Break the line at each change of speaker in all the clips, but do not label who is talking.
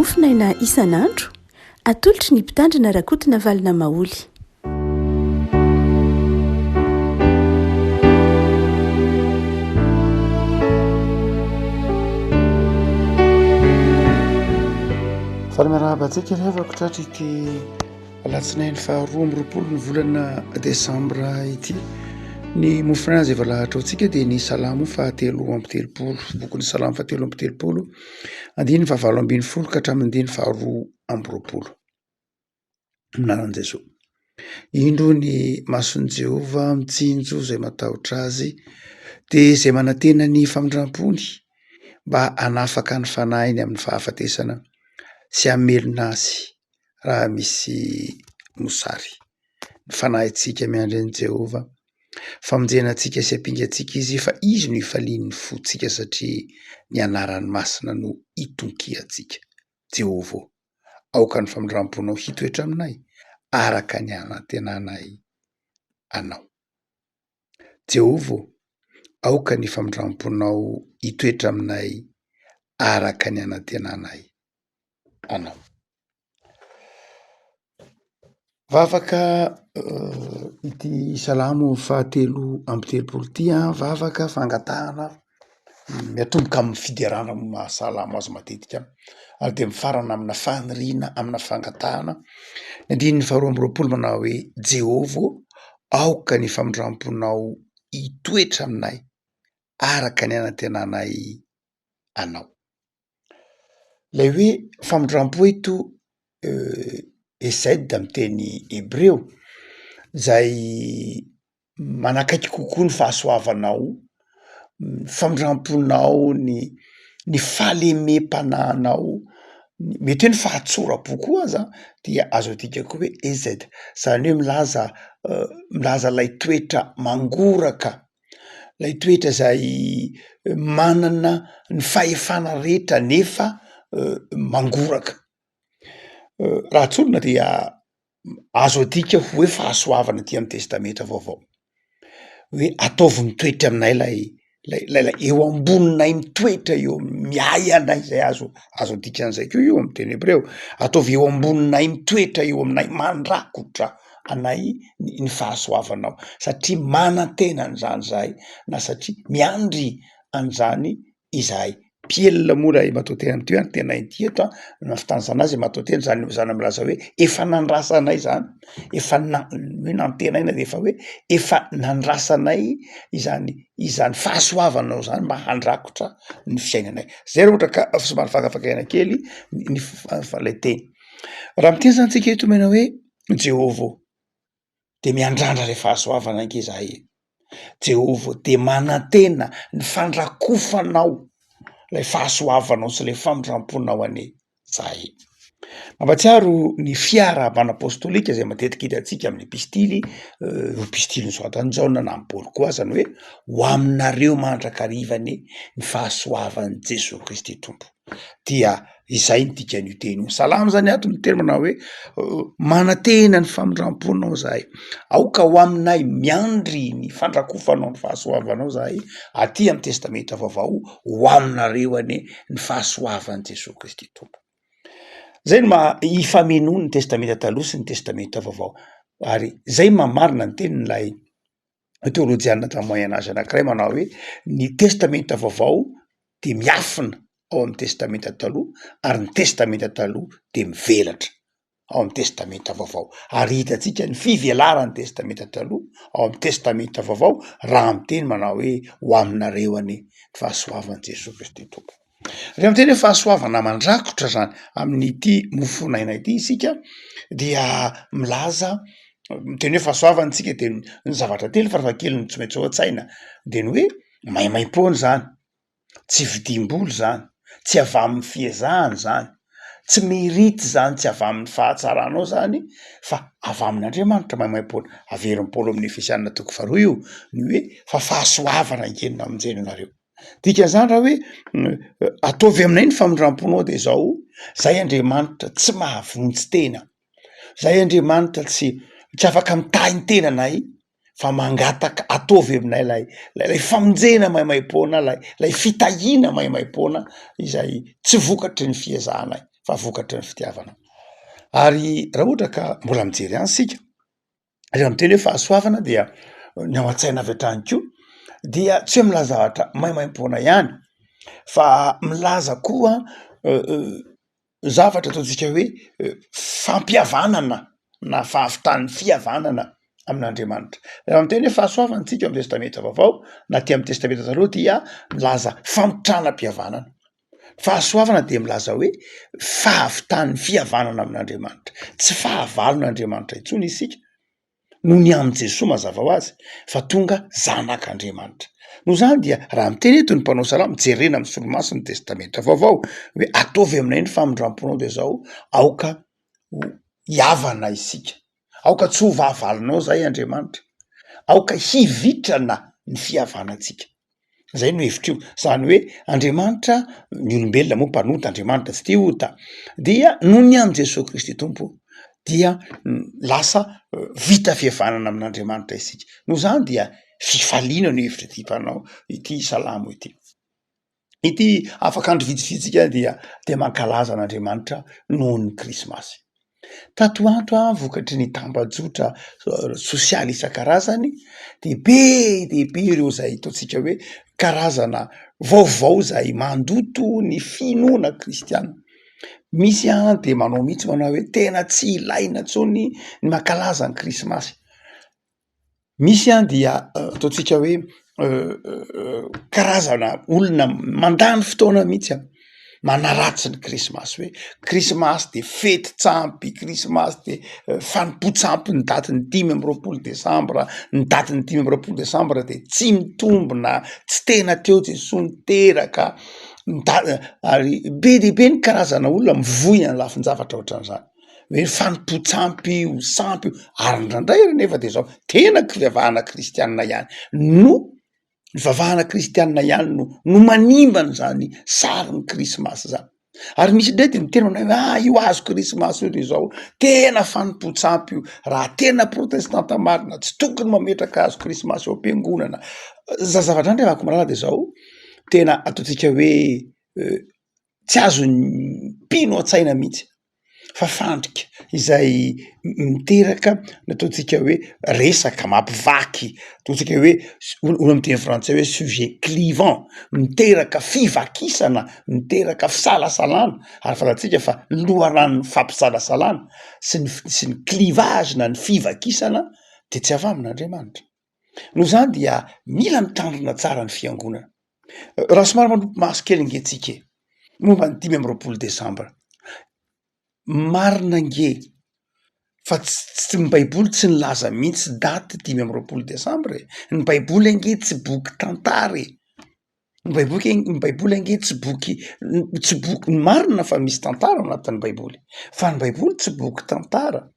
Mofonaina isan'andro, atolotry ny Mpitandrina Rakotonavalona Maholy.
Faly miarahaba antsika ry havako tratry ity alatsinainy faharoa amby roapolo ny volana desambra ity. Ny mofonaina izay voalahatra ho antsika dia ny salamo fahatelo amby telopolo, bokin'ny salamo fahatelo amby telopolo, andininy fahavalo ambin'ny folo ka hatramin'ny andininy faharoa amby roapolo. Amin'ny anaran'i Jesoa. Indro ny mason'i Jehovah mitsinjo izay matahotra azy, dia izay manantena ny famindram-pony mba hanafaka ny fanahiny amin'ny fahafatesana sy hamelona azy raha misy mosary. Ny fanahintsika miandry an'i Jehovah. Famonjena antsika sy ampingantsika Izy fa Izy no ifalian'ny fontsika satria ny anarany masina no itonkiantsika. Jehovah ô, aoka ny famindram-ponao hitoetra aminay araka ny anantenanay Anao. Jehovah ô, aoka ny famindram-ponao hitoetra aminay araka ny anantenanay Anao. Vavaka ity salamo fahatelo amby telopolo ity an, vavaka fangatahana miatomboka amin'ny fiderana amin'ny maha salamo azy matetika ary de mifarana amina faniriana amina fangatahana. Ny andininy faharoa amby roapolo manao hoe: Jehovah ô, aoka ny famindram-ponao hitoetra aminay araka ny anantenanay Anao. Ilay hoe famindram-po eto hesed amin'ny teny hebreo izay manakaiky kokoa ny fahasoavanao, ny famindram-ponao, ny ny fahalemem-panahinao, mety hoe ny fahatsoram-po koa aza dia azo adika koa hoe hesed, zany hoe milaza milaza ilay toetra mangoraka. Ilay toetra izay manana ny fahefana rehetra nefa mangoraka. Raha tsorina dia azo adika ho hoe fahasoavana aty amin'ny testamenta vaovao, hoe ataovy mitoetra aminay ilay lay lay lay eo amboninay mitoetra eo miahy anay zay azo azo adika an'izay koa io am'teny hebreo, ataovy eo amboninay mitoetra eo aminay mandrakotra anay ny fahasoavanao satria manantena an'izany zahay na satria miandry an'izany izahay. Piel moa raha matoanteny amin'ity hoe antenaina ity eto an, na fitanisana azy matoanteny zany zany milaza hoe efa nandrasanay zany, efa na- ny hoe nantenaina de efa hoe efa nandrasanay izany izany fahasoavanao zany mba handrakotra ny fiainanay. Zay raha ohatra ka somary fakafakaina kely ny fa- lay teny. Raha miteny zany tsika eto manao hoe Jehovah ô, de miandrandra le fahasoavana ange zahay e, Jehovah ô de manantena ny fandrakofanao lay fahasoavanao sy lay famindramponao anie zahay. Mampatsiaro ny fiarahabana apôstôlika zay matetika hitantsika amin'ny epistily, epistily nosoratan'i Jaona na an'i Paoly koa aza ny hoe ho aminareo mandrakariva anie ny fahasoavan'i Jesoa Kristy Tompo. Dia izay ny dikan'io teny io. Salamo zany ato miteny manao hoe manantena ny famindram-ponao zahay, aoka ho aminay miandry ny fandrakofanao ny fahasoavanao zahay aty amin'ny testamenta vaovao, ho aminareo anie ny fahasoavan'i Jesoa Kristy Tompo. Zay no maha ifamenoa ny testamenta taloha sy ny testamenta vaovao ary zay no maha marina ny tenin'ilay teolojiana tamin'ny moyen age anankiray manao hoe ny testamenta vaovao dia miafina ao amin'ny testamenta taloha ary ny testamenta taloha dia mivelatra ao amin'ny testamenta vaovao ary hitantsika ny fivelaran'ny testamenta taloha ao amin'ny testamenta vaovao raha miteny manao hoe ho aminareo anie ny fahasoavan'i Jesoa Kristy Tompo. Rehefa miteny hoe fahasoavana mandrakotra zany amin'ity mofonaina ity isika dia milaza miteny hoe fahasoavana isika de ny zavatra telo farafahakeliny tsy maintsy ao an-tsaina de ny hoe maimaimpoana izany, tsy vidiam-bola izany, tsy avy amin'ny fiezahana izany, tsy mérite izany, tsy avy amin'ny fahatsaranao zany fa avy amin'Andriamanitra maimaimpoana. Averin'i Paoly amin'ny Efesiana toko faharoa io ny hoe fa fahasoavana ange no namonjena anareo. Dikan'izany raha hoe ataovy aminay ny famindram-ponao de zao, zay Andriamanitra tsy mahavonjy tena, zay Andriamanitra tsy tsy afaka mitahy ny tenanay fa mangataka ataovy aminay lay lay famonjena maimaimpoana, lay lay fitahiana maimaimpoana izay tsy vokatry ny fiezahanay. fa vokatry ny fitiavana. Ary raha ohatra ka mbola mijery ihany isika, rehefa miteny hoe fahasoavana dia ny ao an-tsaina avy hatrany koa dia tsy hoe milaza zavatra maimaimpoana ihany fa milaza koa zavatra ataontsika hoe fampihavanana na fahavitan'ny fihavanana amin'Andriamanitra. Raha miteny hoe fahasoavana tsika ao am'Testamenta vaovao na aty am'Testamenta taloha dia milaza famitranam-pihavanana. Fahasoavana dia milaza hoe fahavitan'ny fihavanana amin'Andriamanitra. Tsy fahavalon'Andriamanitra intsony isika noho ny amin'i Jesoa mazava ho azy fa tonga zanak'Andriamanitra. Noho izany dia raha miteny eto ny mpanao salamo, jerena amin'ny solomaso ny testamenta vaovao hoe ataovy aminay ny famindram-ponao dia izao aoka ho hihavana isika, aoka tsy ho vahavalonao izahay Andriamanitra, aoka hivitrana ny fihavanantsika. Zay no hevitr'io, zany hoe Andriamanitra, ny olombelona moa mpanota, Andriamanitra tsy tia ota, dia noho ny amin'i Jesoa Kristy Tompo dia lasa vita fihavanana amin'Andriamanitra isika, noho izany dia fifaliana no hevitr'ity mpanao ity salamo ity. Ity afaka andro vitsivitsy ity dia dia mankalaza an'Andriamanitra noho ny krismasy. Tato ho ato an, vokatry ny tambajotra sosialy isan-karazany de be dia be ireo izay ataontsika hoe karazana vaovao izay mandoto ny finoana kristiana. Misy an de manao mihitsy manao hoe tena tsy ilaina intsony ny mankalaza ny krismasy. Misy an dia ataontsika hoe karazana olona mandany fotoana mihitsy an, manaratsy ny krismasy hoe krismasy de fetin-tsampy, krismasy de fanompoan-tsampy ny datin'ny 25 desambra, ny datin'ny 25 desambra de tsy mitombina, tsy tena teo Jesoa niteraka, ny da- ary be dia be ny karazana olona mivoy any lafin-javatra ohatran'izany. Hoe fanompoan-tsampy io, sampy io, ary indraindray ary nefa de zao, tena fivavahana kristianina ihany no, fivavahana kristianina ihany no no manimba an'izany sarin'ny krismasy zany, ary misy indray de miteny manao hoe ah io hazo krismasy io de zao, tena fanompoan-tsampy io, raha tena protestanta marina tsy tokony mametraka hazo krismasy ao am-piangonana, za zavatra zany ry havako malala de zao, tena ataontsika hoe tsy azon'ny mpino an-tsaina mihitsy fa fandrika izay miteraka ny ataontsika hoe resaka mampivaky, ataontsika hoe hoy amin'ny teny frantsay hoe sujet clivant, miteraka fivakisana, miteraka fisalasalana ary fantatsika fa ny loharanon'ny fampisalasalana sy ny sy ny clivage na ny fivakisana de tsy avy amin'Andriamanitra. Noho izany dia mila mitandrina tsara ny fiangonana. Raha somary manopy maso kely ange tsika e, momba ny 25 desambra, marina ange fa ts- ny baiboly tsy nilaza mihitsy daty 25 desambra e, ny baiboly ange tsy boky tantara e, ny baiboky ny baiboly ange tsy boky tsy boky, marina fa misy tantara ao anatin'ny baiboly fa ny baiboly tsy boky tantara.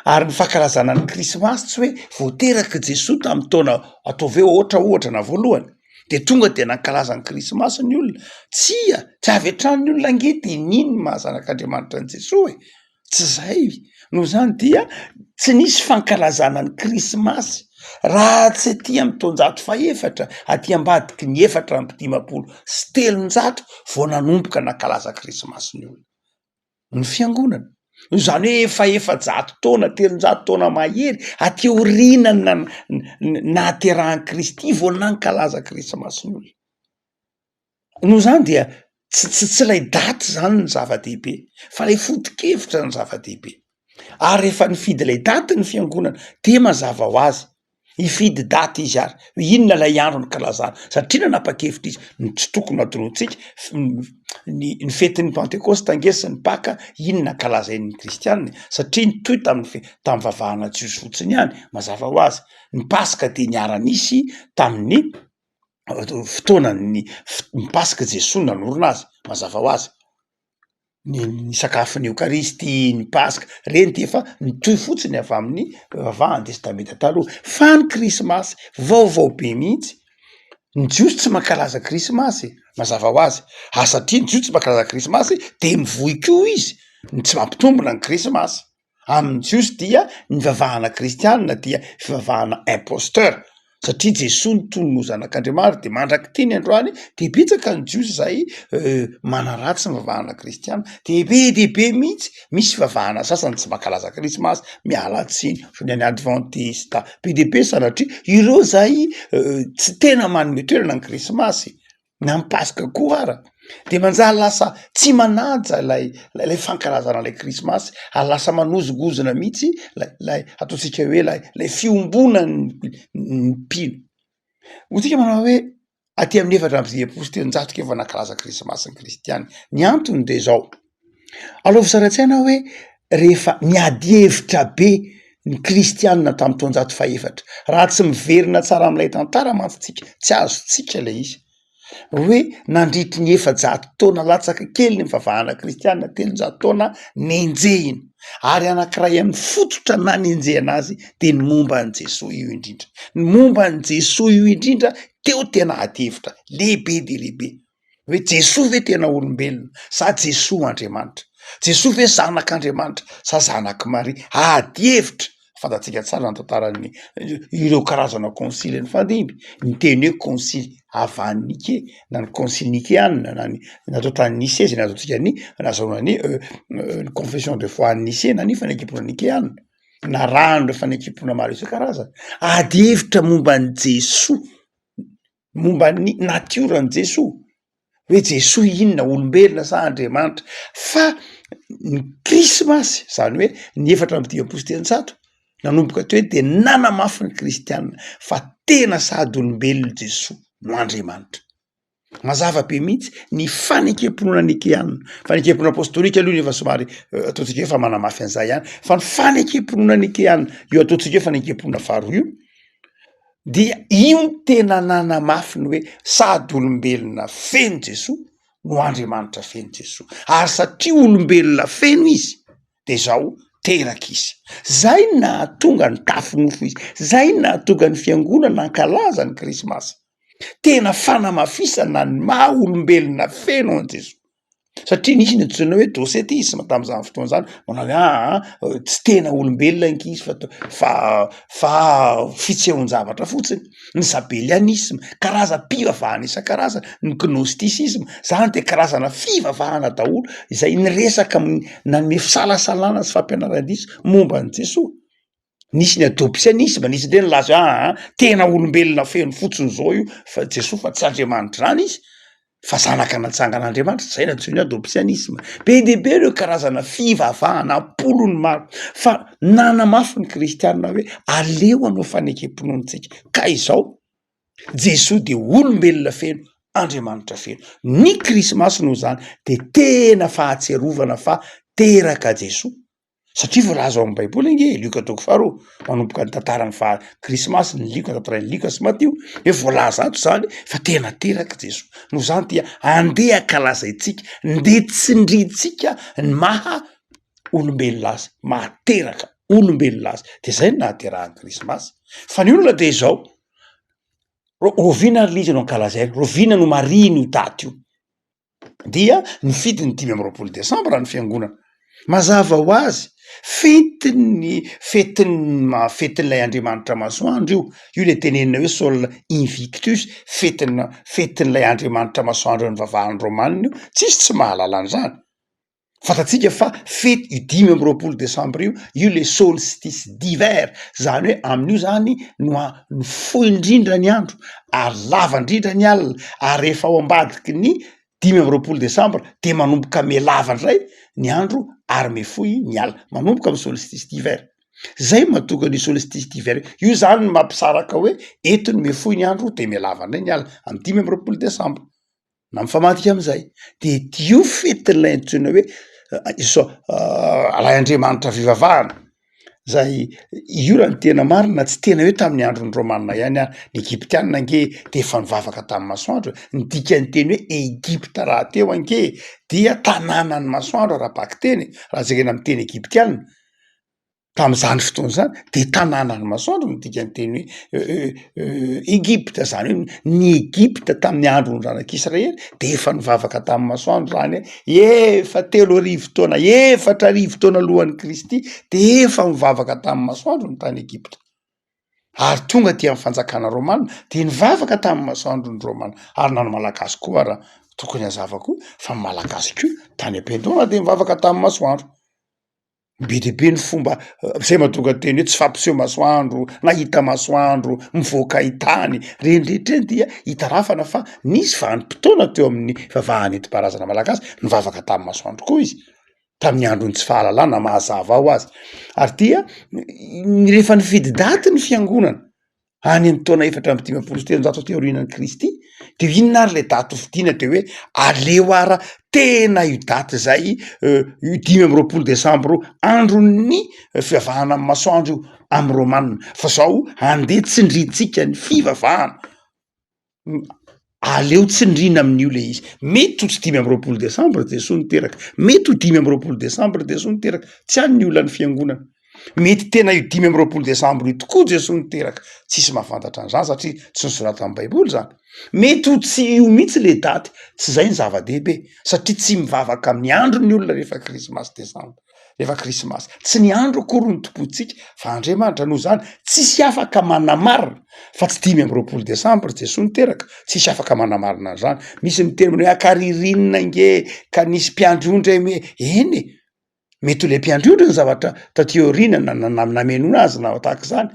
Ary ny fankalazana ny krismasy tsy hoe vao teraka Jesoa tamin'ny taona ataovy hoe ohatra ohatra na voalohany de tonga de nankalaza ny krismasy ny olona, tsia, tsy avy hatrany ny olona ange de nino ny maha zanak'Andriamanitra an'i Jesoa e, tsy zay, noho izany dia tsy nisy fankalazana ny krismasy raha tsy aty amin'ny taonjato fahefatra aty ambadiky ny 354 vao nanomboka nankalaza krismasy ny olona. ny fiangonana, izany hoe efa 400 taona, 300 taona mahery aty aoriana ny nahaterahan'i Kristy vao nankalaza krismasy ny olona. Noho izany dia tsy tsy tsy ilay daty zany ny zava-dehibe fa ilay foto-kevitra ny zava-dehibe, ary rehefa nifidy ilay daty ny fiangonana dia mazava ho azy Hifidy daty izy ary hoe inona ilay andro nikalazana satria nanapa-kevitra izy, ny tsy tokony hadinointsika ny ny fetin'ny pantekosta ange sy ny paka iny nankalazain'ny kristianina e, satria nitohy tamin'ny fe- tamin'ny vavahana jiosy fotsiny ihany mazava ho azy, ny paska dia niara-nisy tamin'ny fotoanan'ny f- ny paska Jesoa nanorina azy mazava ho azy. Ny ny sakafon'ny eokaristia, ny paska, reny de efa nitohy fotsiny avy amin'ny fivavahan'ny testamenta taloha, fa ny krismasy vaovao be mihitsy, ny jiosy tsy mankalaza krismasy mazava ho azy, ary satria ny jiosy tsy mankalaza krismasy de mivoy koa izy ny tsy mampitombina ny krismasy, amin'ny jiosy dia ny fivavahana kristianina dia fivavahana imposteur. Satria Jesoa nitonona ho zanak'Andriamanitra de mandrak'ity ny androany de betsaka ny jiosy zay manaratsy ny fivavahana kristiana, de be dia be mihitsy, misy fivavahana sasany tsy mankalaza krismasy, miala tsiny, ohatran'ny any advantista, be dia be sanatria ireo zay tsy tena manome toerana ny krismasy. na ny paska koa ara de manjary lasa tsy manaja ilay ilay fankalazana ilay krismasy ary lasa manozongozona mihitsy lay lay ataontsika hoe lay lay fiombonan'ny ny mpino. Hoy tsika manao hoe aty amin'ny 354 keo vao nankalaza krismasy ny kristiana, ny antony de zao, Alaovy sary an-tsaina hoe rehefa niady hevitra be ny kristianina tamin'ny taonjato fahefatra, raha tsy miverina tsara amin'ilay tantara mantsy tsika, tsy azontsika ilay izy, hoe nandritry ny 400 taona latsaka kely ny fivavahana kristianina, 300 taona nenjehina, ary anankiray amin'ny fototra nanenjehana azy de ny momba an'i Jesoa io indrindra, ny momba an'i Jesoa io indrindra teo tena ady hevitra lehibe dia lehibe. Hoe Jesoa ve tena olombelona sa Jesoa Andriamanitra? Jesoa ve zanak'Andriamanitra sa zanak'i Maria? Ady hevitra, fantatsika tsara ny tantaran'ny ireo karazana konsily nifandimby, ny teny hoe konsily avy any Nike na ny konsily nikeana na ny natao tany Nicée zay nahazoantsika ny nahazoana ny ny confession de foi any Nicée na ny fanekem-pinoana nikeana, narahan'ireo fanekem-pinoana maro isan-karazany. Ady hevitra momba an'i Jesoa. momba ny natioran'i Jesoa, hoe Jesoa inona, olombelona sa Andriamanitra? Fa ny krismasy, zany hoe ny 354, nanomboka teo de nanamafy ny kristianina fa tena sady olombelona Jesoa no Andriamanitra. Mazava be mihitsy ny fanekem-pinoana nikeana, fanekem-pinoana apôstôlika aloha nefa somary ataontsika hoe fa manamafy an'izay ihany, fa ny fanekem-pinoana nikeana, io ataontsika hoe fanekem-pinoana faharoa io, dia io no tena nanamafy ny hoe sady olombelona feno Jesoa no Andriamanitra feno Jesoa, ary satria olombelona feno izy de zao teraka izy, zay no nahatonga ny tafo nofo izy, zay no nahatonga ny fiangonana hankalaza ny krismasy, tena fanamafisana ny maha olombelona feno an'i Jesoa. Satria nisy ny antsoina hoe docetisme tamin'izany fotoana izany, manao hoe aa tsy tena olombelona ankizy fa to- fa fa fitsehoan-javatra fotsiny, ny sabelianisma, karazam-pivavahana isan-karazany, ny gnosticisme, zany de karazana fivavahana daholo izay niresaka amin'ny nanome fisalasalana sy fampianaran-diso momba an'i Jesoa. Nisy ny adopsianisma, nisy indray nilaza hoe aa tena olombelona feno fotsiny zao io fa Jesoa fa tsy Andriamanitra zany izy fa zanaka natsangan'Andriamanitra, zay no antsoina hoe adopsianisma. Be dia be ireo karazana fivavahana am-polony maro fa nanamafy ny kristianina hoe aleo hanao fanekem-pinoana isika ka izao Jesoa dia olombelona feno, Andriamanitra feno. Ny krismasy noho izany de tena fahatsiarovana fa teraka Jesoa. Satria voalaza ao amin'ny baiboly ange e, Lioka toko faharoa, manomboka ny tantaran'ny faha krismasy ny Lioka, tantarain'i Lioka sy Matio, hoe voalaza ato zany fa tena teraka Jesoa. Noho izany dia andeha ankalazaintsika, ndeha tsindrintsika ny maha olombelona azy, maha teraka olombelona azy, de zay no nahaterahan'ny krismasy. Fa ny olona de izao, rahoviana ary le izy no ankalazaina, rahoviana no marihina io daty io? dia nifidy ny 25 desambra ny fiangonana. Mazava ho azy, fetin'ny fetin'ny ma- fetin'ilay andriamanitra masoandro io, io le tenenina hoe sol invictus, fetina fetin'ilay andriamanitra masoandro nivavahan'ny romanina io, tsisy tsy mahalala an'izany. Fantatsika fa fety io 25 desambra io, io le solstice d'hiver, zany hoe amin'io zany no a- no fohy indrindra ny andro ary lava indrindra ny alina, ary rehefa ao ambadiky ny 25 desambra de manomboka mihalava indray ny andro ary mihafohy ny alina, manomboka amy solstice d'hiver. Zay mahatonga an'io solstice d'hiver io, io zany no mampisaraka hoe eto no mihafohy ny andro de mihalava indray ny alina amy 25 desambra. na mifamadika am'izay de io fetin'ilay antsoina hoe izao ilay andriamanitra fivavahana zay io raha ny tena marina tsy tena hoe tamin'ny andron'ny romanina ihany ary ny egyptianina ange de efa nivavaka tamin'ny masoandro e, ny dikan'ny teny hoe Egypta rahateo ange dia tanànan'ny masoandro ara-bakiteny raha jerena amin'ny teny egyptianina. Tamin'izany fotoana izany de tanànan'ny masoandro no dikan'ny teny hoe Egypta, zany hoe ny Egypta tamin'ny andron'ny zanak'Israely de efa nivavaka tamin'ny masoandro zany hoe efa 3000 taona, 4000 taona alohan'i Kristy de efa nivavaka tamin'ny masoandro ny tany Egypta. Ary tonga aty amin'ny fanjakana romana de nivavaka tamin'ny masoandro ny romana, ary na ny malagasy koa ara tokony hazava koa fa ny malagasy koa tany am-piandohana de nivavaka tamin'ny masoandro. Be dia be ny fomba zay mahatonga ny teny hoe tsy fampiseho masoandro, nahita masoandro, mivoaka itany, reny rehetra reny dia itarafana fa nisy vanim-potoana teo amin'ny fivavahana nentim-paharazana malagasy nivavaka tamin'ny masoandro koa izy. tamin'ny andron'ny tsy fahalalana mahazava ao azy ary dia rehefa nifidy daty ny fiangonana any amin'ny taona 354 aty aorianan'i Kristy de inona ary le daty hofidiana de hoe aleo ara tena io daty zay io 25 desambra io andron'ny fivavahana amin'ny masoandro io amin'ny romanina fa zao andeha tsindrintsika ny fivavahana Aleo tsindrina amin'io le izy. Mety ho tsy 25 desambra Jesoa niteraka, mety ho 25 desambra Jesoa niteraka, tsy any ny olan'ny fiangonana. Mety tena io 25 desambra io tokoa Jesoa niteraka, tsisy mahafantatra an'izany satria tsy nosoratan'ny baiboly zany. Mety ho tsy io mihitsy le daty, tsy zay ny zava-dehibe satria tsy mivavaka amin'ny andro ny olona rehefa krismasy desambra. Rehefa krismasy, tsy ny andro akory no tompointsika fa Andriamanitra, noho izany tsisy afaka manamarina fa tsy 25 desambra Jesoa niteraka, tsisy afaka manamarina an'izany. Misy miteny hoe akaririnina ange ka nisy mpiandry ondry anie, eny e, mety ho le mpiandry ondry ny zavatra taty aoriana na- na- na- namenoana azy na tahaka izany,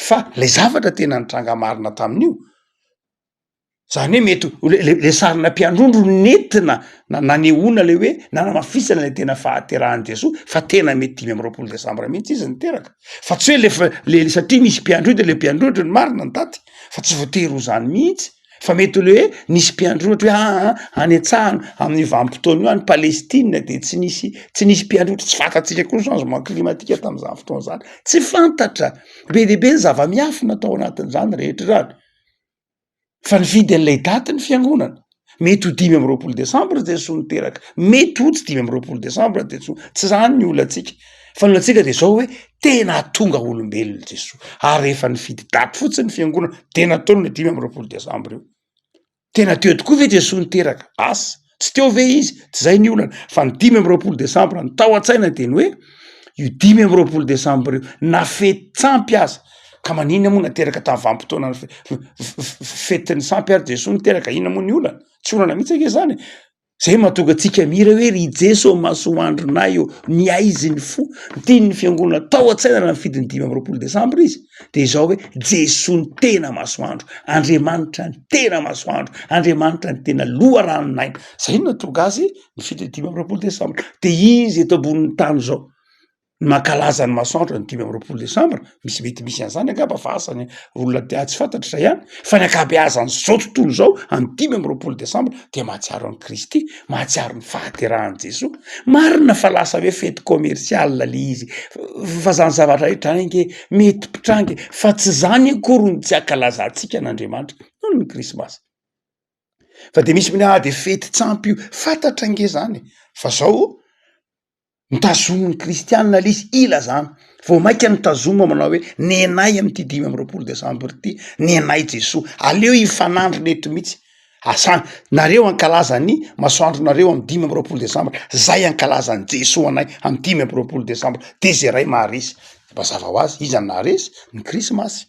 fa le zavatra tena nitranga marina tamin'io Zany hoe mety ho le le le sarina mpiandrondro nentina na- nanehoana le hoe nanamafisana le tena fahaterahan'i Jesoa fa tena mety 25 desambra mihitsy izy niteraka, fa tsy hoe le fa le satria misy mpiandry de le mpiandrondro no marina ny daty fa tsy voatery ho zany mihitsy fa mety ho le hoe nisy mpiandry ohatra hoe aa any an-tsaha amin'io vanim-potoana io any Palestine de tsy nisy tsy nisy mpiandry tsy fantatsika koa ny changement climatique tam'zany fotoana zany, tsy fantatra, be dia be ny zava-miafina tao anatin'izany rehetra zany. Fa nifidy an'ilay daty ny fiangonana. Mety ho 25 desambra Jesoa niteraka, mety ho tsy 25 desambra Jesoa, tsy zany ny olantsika. Fa ny olantsika de zao hoe tena tonga olombelona Jesoa, ary rehefa nifidy daty fotsiny ny fiangonana de nataony le 25 desambra io. Tena teo tokoa ve Jesoa niteraka? Asa! Tsy teo ve izy? Tsy zay ny olana fa ny 25 desambra ny tao an-tsaina de ny hoe io 25 desambra io na fety tsampy aza ka maninona moa nateraka tamin'ny vanim-potoana fetin'ny sampy ary Jesoa niteraka, inona moa ny olana? Tsy olana mihitsy ange zany e! Zay mahatonga antsika mihira hoe ry Jeso masoandronay ô, ny aizy ny fo, ny tian'ny fiangonana tao an-tsaina raha nifidy ny 25 desambra izy de izao hoe Jesoa ny tena masoandro, Andriamanitra ny tena masoandro, Andriamanitra ny tena loharanon'aina, zay no nahatonga azy nifidy ny 25 desambra, de izy eto ambonin'ny tany zao mankalaza ny masoandro ny 25 desambra, misy mety misy an'izany angamba fa asa ny olona dia tsy fantatra izay ihany, fa ny ankabeazan'izao tontolo izao amin'ny 25 desambra dia mahatsiaro an'i Kristy, mahatsiaro ny fahaterahan'i Jesoa. Marina fa lasa hoe fety commercial le izy, fa zany zavatra rehetra zany ange mety mpitranga e, fa tsy zany akory no tsy ankalazantsika an'Andriamanitra noho ny krismasy. Fa de misy miny ah de fety tsampy io, fantatra ange zany e, fa zao Notazomin'ny kristianina ilay izy ilazana. Vao mainka notazomina manao hoe nenay amin'ity 25 desambra ity, nenay Jesoa. Aleo hifanandrina eto mihitsy. Asa nareo hankalaza ny masoandronareo amin'ny 25 desambra, zay hankalaza an'i Jesoa anay amin'ny 25 desambra. De zay ray maharesy. Mazava ho azy, iza no naharesy? Ny krismasy.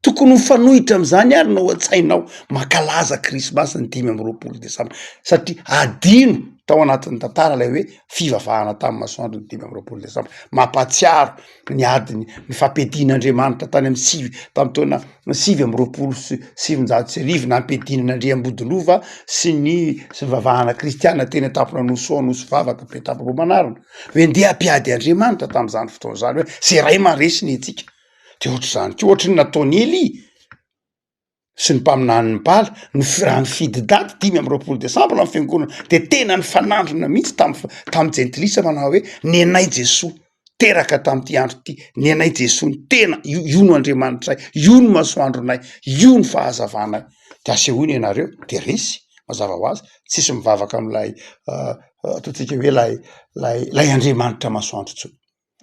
Tokony ho mifanohitra amin'izany ary no ao an-tsainao, mankalaza krismasy ny 25 desambra, satria adino tao anatin'ny tantara ilay hoe fivavahana tamin'ny masoandro ny 25 desambra. Mampahatsiaro ny adiny, ny fampiadian'Andriamanitra tany amin'ny sivy, tamin'ny taona 1929 nampiadiana an'Andriambodilova sy ny sy ny vavahana kristiana teny an-tampon'Anosisoa Anosivavaka Betampona-Ambohimanarina, hoe ndeha hampiady Andriamanitra tamin'izany fotoana izany hoe zay ray maharesy ny antsika. De ohatr'izany koa, ohatry ny nataon'i Elia sy ny mpaminanin'i Bala, ny fi- raha nifidy daty 25 desambra ny fiangonana de tena nifanandrina mihitsy tam- tamin'ny jentilisa manao hoe nenay Jesoa teraka tamin'ity andro ity, nenay Jesoa ny tena, io io no Andriamanitray, io no masoandronay, io no fahazavanay, de asehoiny ianareo de resy, mazava ho azy, tsisy mivavaka amin'ilay ataontsika hoe lay lay lay Andriamanitra masoandro intsony.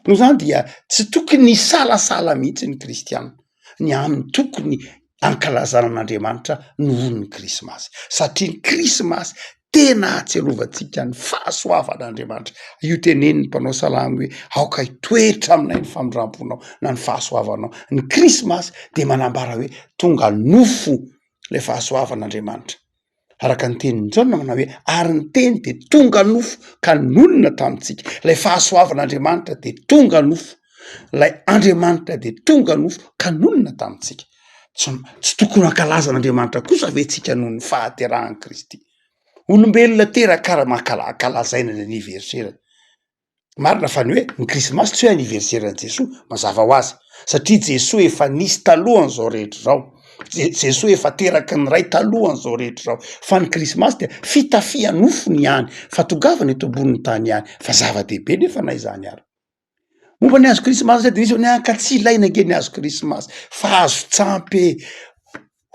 Noho izany dia tsy tokony hisalasala mihitsy ny kristiana ny amin'ny tokony hankalazana an'Andriamanitra noho ny krismasy, satria ny krismasy. tena ahatsiarovantsika ny fahasoavan'Andriamanitra. Io tenenin'ny mpanao salamo hoe aoka hitoetra aminay ny famindram-ponao na ny fahasoavanao. Ny krismasy dia manambara hoe tonga nofo ilay fahasoavan'Andriamanitra. Araka ny tenin'i Jaona manao hoe ary ny teny dia tonga nofo ka nonina tamintsika. Ilay fahasoavan'Andriamanitra dia tonga nofo. Ilay Andriamanitra dia tonga nofo ka nonina tamintsika. Tsy tsy tokony hankalaza an'Andriamanitra kosa ve tsika noho ny fahaterahan'i Kristy? Olombelona teraka ary mankala- ankalazaina ny anniversaire-ny. Marina fa ny hoe ny krismasy tsy hoe anniversaire-n'i Jesoa, mazava ho azy, satria Jesoa efa nisy talohan'izao rehetra izao, Je- Jesoa efa teraky ny Ray talohan'izao rehetra izao, fa ny krismasy dia fitafian'ofony ihany, fahatongavana eto ambonin'ny tany ihany, fa zava-dehibe nefa na izany ary. Momba ny hazo krismasy zay de misy hoe ka tsy ilaina ange ny hazo krismasy fa hazo tsampy e,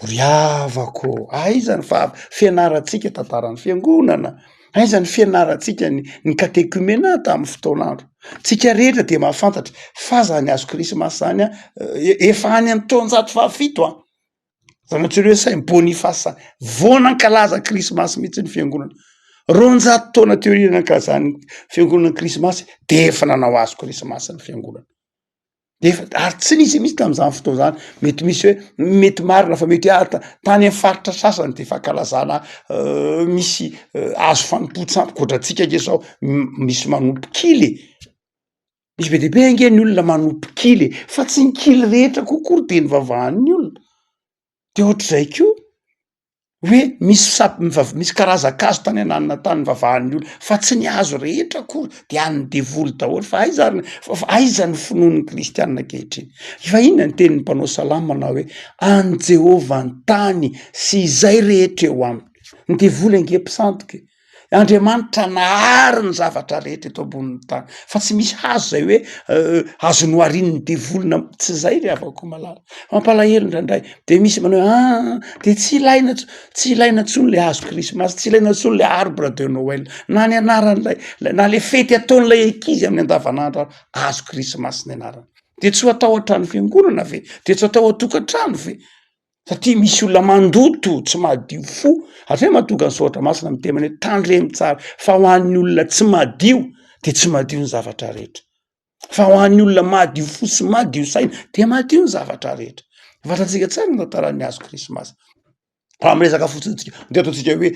ry havako ô, aiza ny faha- fianarantsika tantaran'ny fiangonana, aiza ny fianarantsika ny ny katekomena tamin'ny fotoan'andro, tsika rehetra de mahafantatra fa zany hazo krismasy zany an efa any amin'ny taonjato fahafito an. Zany antsoina hoe Saint Boniface vao nankalaza krismasy mihitsy ny fiangonana. 200 taona teo aoriana nankalazan'ny fiangonana ny krismasy de efa nanao hazo krismasy ny fiangonana. De efa ary tsy nisy mihitsy tamin'izany fotoana zany, mety misy hoe mety marina fa mety hoe ah ta- tany amin'ny faritra sasany de fankalazana misy hazo fanompoan-tsampy, ankoatrantsika ange zao misy manompo kily e. Misy be dia be ange ny olona manompo kily e, fa tsy ny kily rehetra koa akory de nivavahan'ny olona, de ohatr'izay koa hoe misy sap- mivav- misy karazan-kazo tany ananona tany nivavahan'ny olona fa tsy ny hazo rehetra akory de an'ny devoly daholo fa aiza ary fa fa aiza ny finoan'ny kristianina ankehitriny? Fa inona ny tenin'ny mpanao salamo manao hoe an'i Jehovah ny tany sy izay rehetra eo aminy, ny devoly ange mpisandoka e. Andriamanitra nahary ny zavatra rehetra eto ambonin'ny tany fa tsy misy hazo zay hoe azo noharian'ny devoly na tsy zay ry havako malala, mampalahelo indraindray de misy manao hoe aa de tsy ilaina ts- tsy ilaina ntsony le hazo krismasy, tsy ilaina ntsony le arbre de noel na ny anaran'ilay na le fety ataon'ilay ankizy amin'ny andavanandro ary hazo krismasy ny anarany, de tsy ho atao an-trano fiangonana ve? De tsy ho atao an-tokantrano ve? Satria misy olona mandoto, tsy madio fo, hatreo mahatonga ny soratra masina miteny hoe tandremo tsara fa ho an'ny olona tsy madio de tsy madio ny zavatra rehetra, fa ho an'ny olona madio fo sy madio saina de madio ny zavatra rehetra. Fantatsika tsara ny tantaran'ny hazo krismasy, raha miresaka fotsiny tsika de ataontsika hoe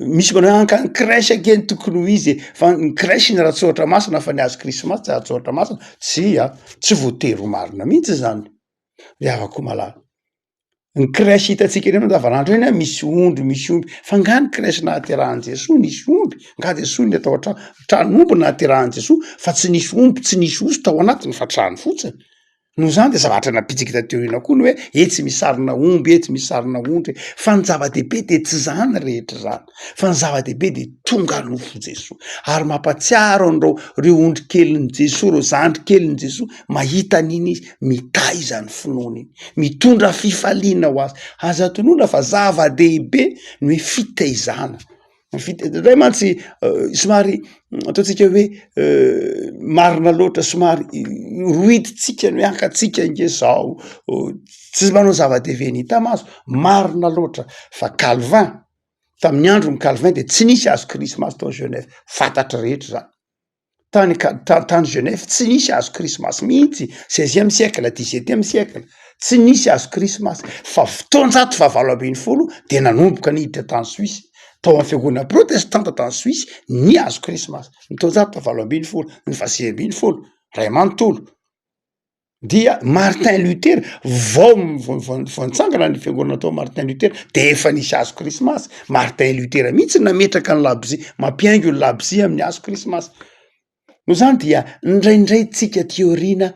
misy manao hoe anka ny crèche ange no tokony ho izy e, fa ny crèche ny ara-tsoratra masina fa ny hazo krismasy tsy ara-tsoratra masina, tsia, tsy voatery ho marina mihitsy zany. Ry havako malala, ny crèche hitantsika eny andavanandro eny an, misy ondry, misy omby, fa nga ny crèche nahaterahan'i Jesoa nisy omby? Nga Jesoa ny atao an-trano, tran'omby nahaterahan'i Jesoa fa tsy nisy omby, tsy nisy osy tao anatiny fa trano fotsiny. Noho izany de zavatra nampitsika taty aoriana koa ny hoe etsy misy sarina omby, etsy misy sarina ondry, fa ny zava-dehibe de tsy zany rehetra zany, fa ny zava-dehibe de tonga nofo Jesoa, ary mampatsiaro an'ireo reo ondry kelin'i Jesoa, reo zandry kelin'i Jesoa, mahita an'iny izy, mitaiza ny finoany iny, mitondra fifaliana ho azy, aza tonona fa zava-dehibe ny hoe fitaizana, ny fite- indraindray mantsy somary ataontsika hoe marina loatra somary rohitintsika ny hoe ankatsika ange zao, tsy manao zava-dehibe ny hita maso, marina loatra fa Calvin, tamin'ny andron'i Calvin de tsy nisy hazo krismasy tao Genève, fantatry rehetra zany. Tany ka- ta- tany Genève tsy nisy hazo krismasy mihitsy, seizième siècle, dix-septième siècle, tsy nisy hazo krismasy fa taonjato fahavalo ambinifolo de nanomboka niditra tany Suisse, tao amin'ny fiangonana protestanta tany Suisse ny hazo krismasy, ny taonjato fahavalo ambinifolo, ny fahasivy ambinifolo, ray manontolo. dia Martin Luther vao vao nitsangana ny fiangonana tao Martin Luther de efa nisy hazo krismasy, Martin Luther mihitsy nametraka ny labozia, mampihaingo ny labozia amin'ny hazo krismasy, noho izany dia indraindray tsika aty aoriana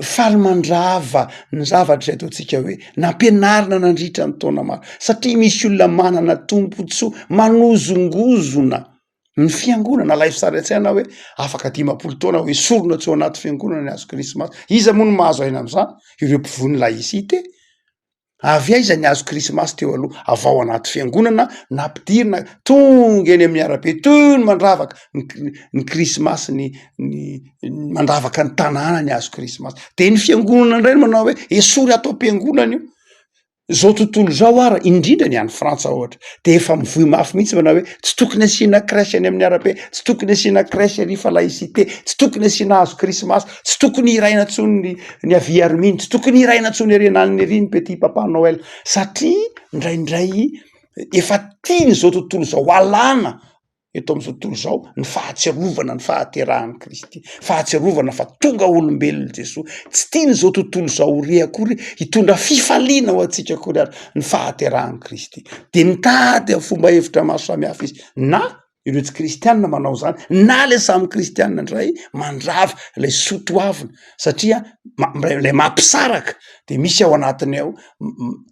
faly mandrava ny zavatra izay ataontsika hoe nampianarina nandritra ny taona maro satria misy olona manana tombotsoa manozongozona Ny fiangonana, alaivo sary an-tsaina hoe afaka 50 taona ho esorina tsy ao anaty fiangonana ny hazo krismasy. Iza moa no mahazo aina amin'izany? Ireo mpivoy ny laïcité. Avy aiza ny hazo krismasy teo aloha? Avy ao anaty fiangonana, nampidirina, tonga eny amin'ny arabe, toy ny mandravaka ny kri- ny krismasy ny ny mandravaka ny tanàna ny hazo krismasy. De ny fiangonana indray no manao hoe esory ato am-piangonana io. Zao tontolo izao ara, indrindra ny any Frantsa ohatra, de efa mivoy mafy mihitsy manao hoe tsy tokony asiana crèche any amin'ny arabe, tsy tokony asiana crèche ery fa laïcité, tsy tokony asiana hazo krismasy, tsy tokony hiraina intsony ny ny avia ary mino, tsy tokony hiraina intsony ery ananona ery ny petit papa noël, satria indraindray efa tian'izao tontolo izao alana eto amin'izao tontolo izao ny fahatsiarovana ny fahaterahan'i Kristy, fahatsiarovana fa tonga olombelona Jesoa, tsy tian'izao tontolo izao ho re akory hitondra fifaliana ho antsika akory ary ny fahaterahan'i Kristy, de mitady amin'ny fomba hevitra maro samihafa izy na ireo tsy kristianina manao izany na le samy kristianina indray mandrava ilay soa toavina satria ma- ilay mampisaraka de misy ao anatiny ao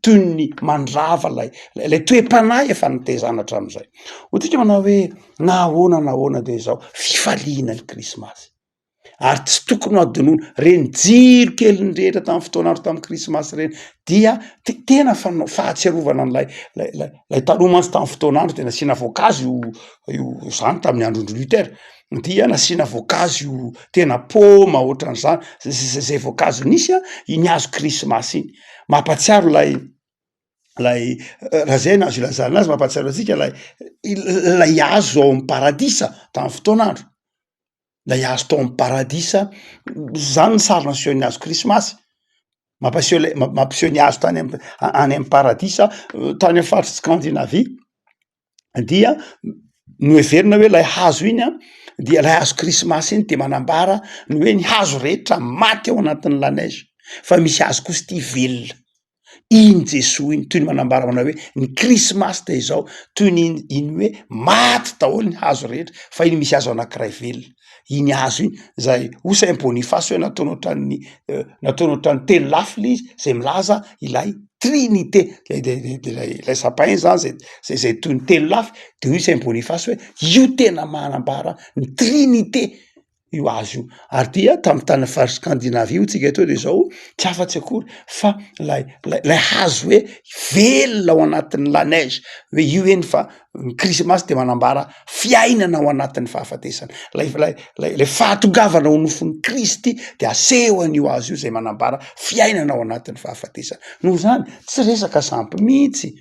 toy ny mandrava lay lay toe-panahy efa nitezana hatramin'izay. Hoy tsika manao hoe na ahoana na ahoana de izao fifaliana ny krismasy ary tsy tokony ho adinoina reny jiro keliny rehetra tamin'ny fotoan'andro tamin'ny krismasy reny dia te- tena fanao fahatsiarovana an'ilay lay lay lay taloha mantsy tamin'ny fotoan'andro de nasiana voankazo io io zany tamin'ny andron-dry Luther dia nasiana voankazo io tena paoma ohatran'izany zay zay voankazo nisy a iny hazo krismasy iny mampatsiaro lay lay raha zay no azo ilazana azy mampahatsiaro antsika lay lay hazo ao amy paradisa tamin'ny fotoan'andro, lay hazo tao amy paradisa zany ny sary nasehon'ny hazo krismasy, mampiseho lay mampiseho ny hazo tany am- any amy paradisa tany amy faritry Skandinavia dia noheverina hoe lay hazo iny an dia lay hazo krismasy iny de manambara ny hoe ny hazo rehetra maty ao anatin'ny la neige fa misy hazo kosa ity velona. Iny Jesoa iny toy ny manambara manao hoe ny krismasy de izao, toy ny iny hoe maty daholo ny hazo rehetra fa iny misy hazo anankiray velona, iny hazo iny zay hoy saint Boniface hoe nataony ohatran'ny nataony ohatran'ny telo lafy le izy zay milaza ilay trinite de de de lay lay sapin zany zay zay zay toy ny telo lafy de hoy saint Boniface hoe io tena manambara ny trinite. io hazo io ary dia tamin'ny tany faritra Skandinavia hoy tsika teo de zao tsy afa-tsy akory fa lay lay lay hazo hoe velona ao anatin'ny la neige hoe io eny fa ny krismasy de manambara fiainana ao anatin'ny fahafatesana, lay lay lay lay fahatongavana ho nofon'i Kristy de aseho an'io hazo io zay manambara fiainana ao anatin'ny fahafatesana, noho zany tsy resaka sampy mihitsy,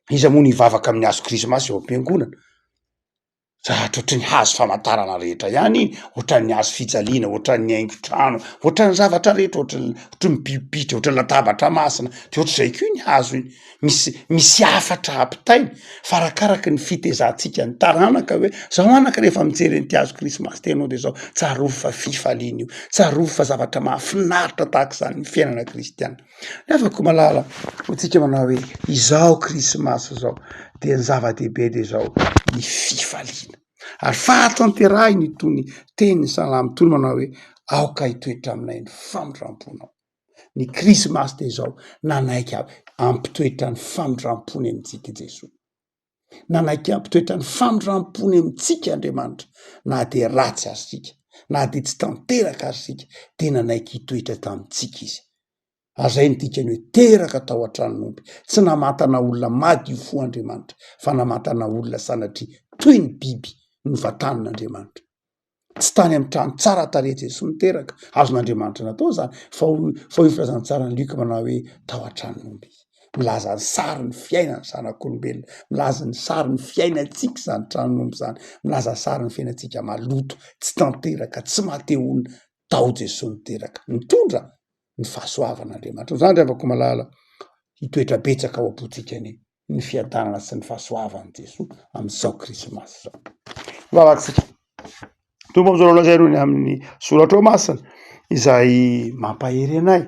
iza moa no hivavaka amin'ny hazo krismasy eo am-piangonana? Zatra ohatry ny hazo famantarana rehetra ihany iny, ohatran'ny hazo fijaliana, ohatran'ny haingon-trano, ohatran'ny zavatra rehetra, ohatran'ny ohatran'ny pilipitra, ohatran'ny latabatra masina, de ohatr'izay koa iny hazo iny, misy misy hafatra ampitainy fa arakaraky ny fitezantsika ny taranaka hoe zao anaka rehefa mijery an'ity hazo krismasy ity ianao de zao, tsarovy fa fifaliana io, tsarovy fa zavatra mahafinaritra tahak'izany ny fiainana kristiana. Ny havako malala, hoy tsika manao hoe izao krismasy izao dia ny zava-dehibe dia izao ny fifaliana ary fahatanterahiny itony tenin'ny salamo itony manao hoe aoka hitoetra aminay ny famindram-ponao. Ny krismasy dia izao nanaiky hampitoetra ny famindram-pony amintsika i Jesoa. Nanaiky hampitoetra ny famindram-pony amintsika Andriamanitra na dia ratsy aza isika, na dia tsy tanteraka aza isika dia nanaiky hitoetra tamintsika izy. Ary izay no dikany hoe teraka tao an-tranon'omby. Tsy namantana olona madio fo Andriamanitra fa namantana olona sanatria toy ny biby novantanin'Andriamanitra. Tsy tany amin'ny trano tsara tarehy Jesoa niteraka, azon'Andriamanitra natao izany, fa hoy fa hoy filazantsaran'i Lioka manao hoe tao an-tranon'omby izy. Milaza ny sarin'ny fiainan'ny zanak'olombelona, milaza ny sarin'ny fiainantsika izany tranon'omby izany, milaza sarin'ny fiainantsika maloto, tsy tanteraka, tsy maha-te-honina, tao Jesoa niteraka, nitondra ny fahasoavan'Andriamanitra. Izany ry havako malala, hitoetra betsaka ao am-pontsika anie ny fiadanana sy ny fahasoavan'i Jesoa amin'izao krismasy izao. Mivavaka isika. Tompo amin'izao lazaina ny amin'ny soratra ao masina izay mampahery anay,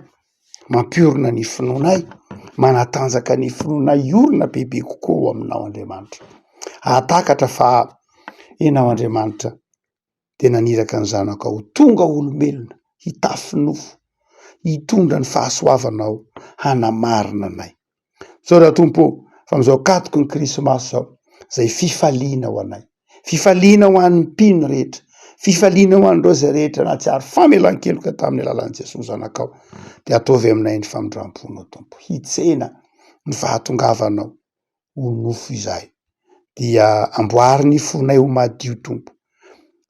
mampiorina ny finoanay, manatanjaka ny finoanay hiorina bebe kokoa ao aminao Andriamanitra. Hahatakatra fa ianao Andriamanitra dia naniraka ny zanakao ho tonga olombelona hitafy nofo, hitondra ny fahasoavanao hanamarina anay. Misaotra Tompo ô, fa amin'izao ankatoky ny Krismasy izao, izay fifaliana ho anay, fifaliana ho an'ny mpino rehetra, fifaliana ho an'ireo izay rehetra nahatsiaro famelan-keloka tamin'ny alalan'i Jesoa Zanakao, dia ataovy aminay ny famindram-ponao Tompo, hitsena ny fahatongavanao ho nofo izahay, dia amboary ny fonay ho madio Tompo,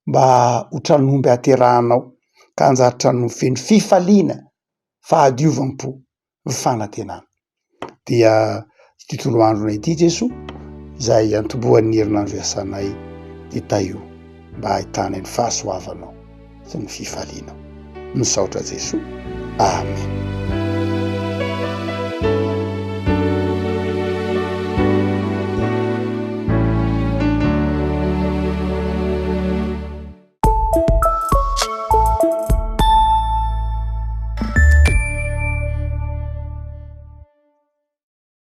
mba ho tran'omby haterahanao, ka hanjary tran'omby feno fifaliana, fahadiovam-po, ny fanantenana. Dia ity toloandronay ity Jesoa, izay antombohan'ny herinandro iasanay, dia tahio mba hahitanay ny fahasoavanao sy ny fifalianao. Misaotra Jesoa. Amen.